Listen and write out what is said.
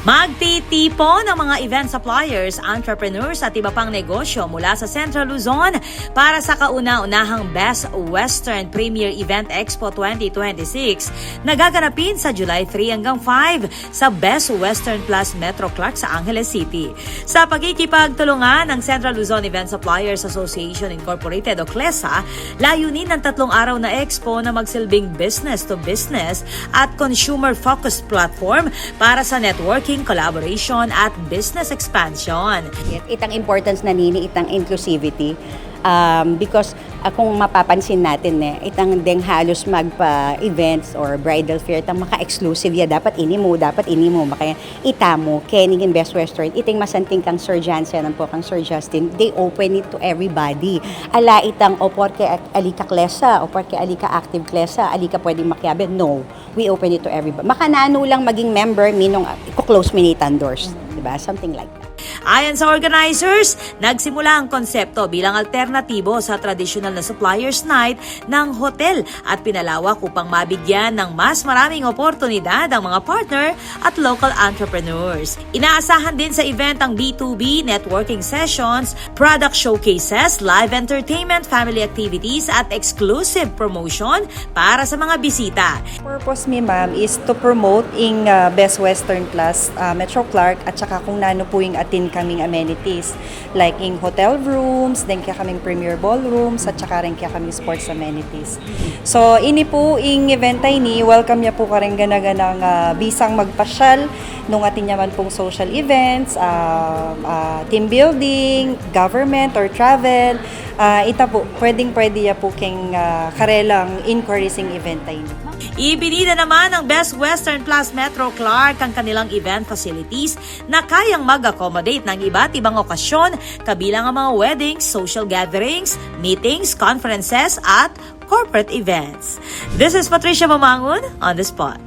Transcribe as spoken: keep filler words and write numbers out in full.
Magtitipon ang mga event suppliers, entrepreneurs at iba pang negosyo mula sa Central Luzon para sa kauna-unahang Best Western Premier Event Expo twenty twenty-six na gaganapin sa July three hanggang five sa Best Western Plus Metro Clark sa Angeles City. Sa pakikipagtulungan ng Central Luzon Event Suppliers Association Incorporated o klesa, layunin ng tatlong araw na expo na magsilbing business to business at consumer-focused platform para sa networking, collaboration at business expansion. Itang importance na nini, itang inclusivity. Um, because uh, kung mapapansin natin eh, itang deng halos magpa-events or bridal fair, itang maka-exclusive ya, dapat ini mu, dapat ini mu, makaya ita mu, keni ing Best Western, iting masanting kang Sir Jansen, ampo kang Sir Justin, they open it to everybody. Ala itang, o porke ali ka klesa, o porke ali ka active klesa, ali ka pwedeng makiabe. No. We open it to everybody. Makananu lang maging member, minung iko-close mi na itang doors. Diba? Something like that. Ayon sa organizers, nagsimula ang konsepto bilang alternatibo sa tradisyonal na suppliers night ng hotel at pinalawak upang mabigyan ng mas maraming oportunidad ang mga partner at local entrepreneurs. Inaasahan din sa event ang B two B networking sessions, product showcases, live entertainment, family activities at exclusive promotion para sa mga bisita. Purpose mi, ma'am, is to promote ing uh, Best Western Plus uh, Metro Clark at saka kung nanu pu ing atin kaming amenities, like ing hotel rooms, deng kaya kaming premier ballrooms, at saka rin kaya kaming sports amenities. So, ini pu ing event a ini, welcome ya pu kareng gana-ganang uh, bisang magpasyal, nung atin ya man pung social events, uh, uh, team building, government, or travel. Uh, ita pu, pwedeng-pwede ya pu keng uh, karelang inquiries ing event a ini. Ibinida naman ng Best Western Plus Metro Clark ang kanilang event facilities na kayang mag-accommodate ng iba't ibang okasyon, kabilang ang mga weddings, social gatherings, meetings, conferences, at corporate events. This is Patricia Mamangun on the spot.